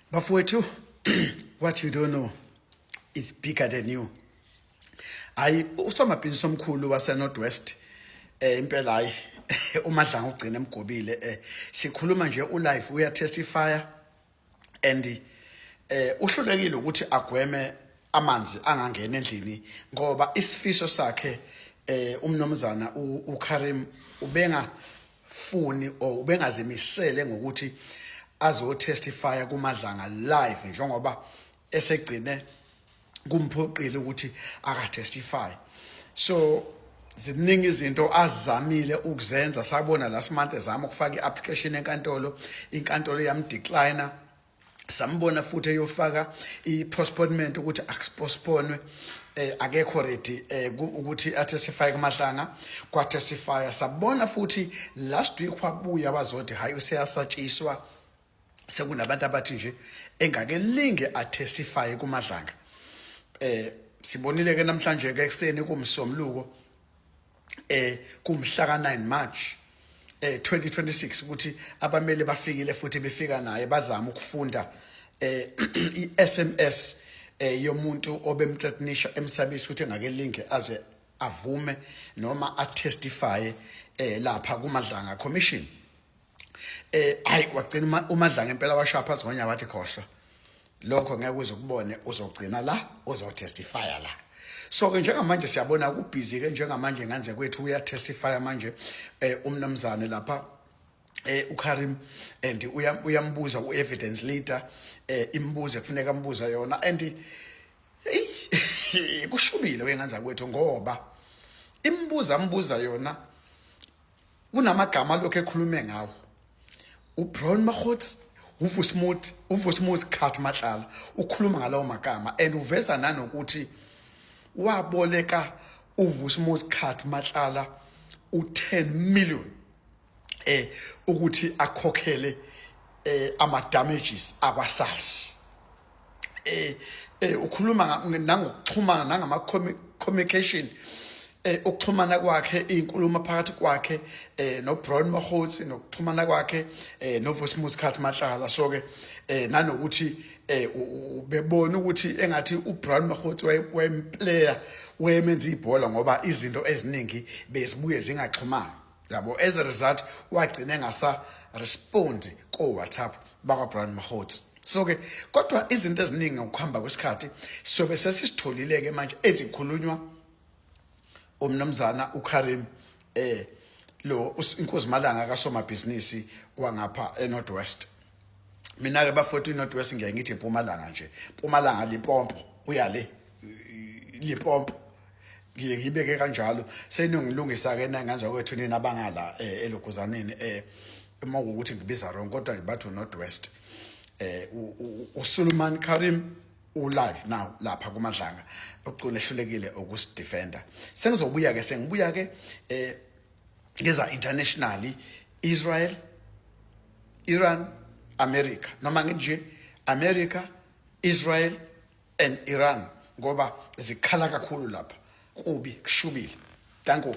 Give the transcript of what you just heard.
Bafowethu, what you don't know is bigger than you. Hayi, usomabhizinisi omkhulu wase North West, impela hayi, uMadlanga ugcina emgobile. Sikhuluma nje ulive uya testify and uhlulekile ukuthi agweme amanzi angangena endlini, ngoba isifiso sakhe, umnomzana uKarim, ubenga funi or ubengazimisele ngokuthi azotestifya kuMadlanga live, njengoba esegcine kumphoqile ukuthi akatestify. So ziningi izinto azamile ukuzenza. Sabona last month ezama ukufaka i-application enkantolo, inkantolo yamdecline. Sambona futhi eyofaka i-postponement ukuthi akusipostponwe, akekho ready ukuthi atestify kuMadlanga, kwatestify. Sabona futhi last week wabuya wazothi hayi, useyasatshiswa, sekunabantu abathi nje engake linge atestify kuMadlanga. Sibonile ke namhlanje ke ekseni kumsomluko, kumhla ka 9 March 2026, ukuthi abameli bafikile futhi befika naye, bazama ukufunda iSMS yomuntu obemthreatenisha, emsabisa ukuthi engake linge aze avume noma atestify lapha kuMadlanga Commission. Hayi, wagcina uMadlanga impela washaya phansi ngonyawo, wathi khohlwa lokho, ngeke uze ukubone, uzogcina la, uzotestifya la. So ke njengamanje siyabona kubhizi ke njengamanje nganze kwethu, uyatestifya manje umnumzane lapha, uKarim, and uyambuza uevidence leader imibuzo kufuneka ambuza yona, and kushubile wenganza kwethu, ngoba imibuzo ambuza yona kunamagama lokho ekhulume ngawo uBrown Mogotsi, uVusimuzi Cat Matlala. Ukhuluma ngalawo magama and uveza nanokuthi waboleka uVusimuzi Cat Matlala u10 million ukuthi akhokhele ama damages akwa SARS. Ukhuluma nangokuxhumana nangama communication, ukuxhumana kwakhe, izinkulumo phakathi kwakhe no Brown Mogotsi, nokuxhumana kwakhe no Vusimuzi Cat Matlala. So ke nanokuthi ubebona ukuthi engathi uBrown Mogotsi wayemplayer, wayemenza ibhola, ngoba izinto eziningi bezibuye zingaxhumani yabo. As a result wagcina engasa respond ko WhatsApp bakwa Brown Mogotsi. So ke kodwa izinto eziningi ngokuhamba kwesikhathi sobe sesisitholile ke manje ezikhulunywa umnumzana uKarim, lo inkosi malanga kasomabhizinisi wangapha eNorth West. Mina ke bafowethu, iNorth West ngiyaye ngithi impumalanga nje, Mpumalanga, Limpopo, uyale Limpopo, ngiye ngibeke kanjalo. Seningilungisa ke nanganza kwethu nina abangala elokuzaneni uma ukuthi ngibiza wrong, kodwa ngibathi uNorth West. uSuluman Karim u-live now lapha kuMadlanga, ugcina ehlulekile ukusidefenda. Sengizobuya ke, sengibuya ke ngeza internationally, Israel, Iran, America, noma nje America, Israel and Iran, ngoba zikhala kakhulu lapha, kubi, kushubile. Danko.